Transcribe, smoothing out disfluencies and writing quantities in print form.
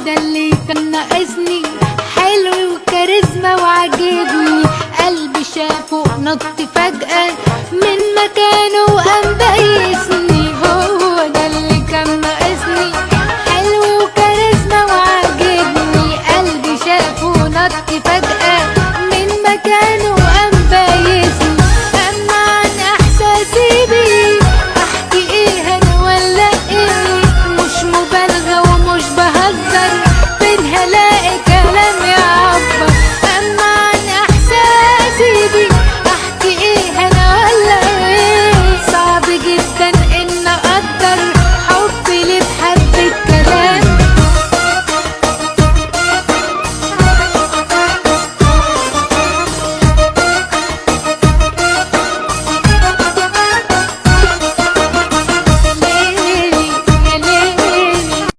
ده اللي كان ناقصني، حلو وكاريزما وعجبني. قلبي شافه نط فجأة من مكانه وقام بايسني. هو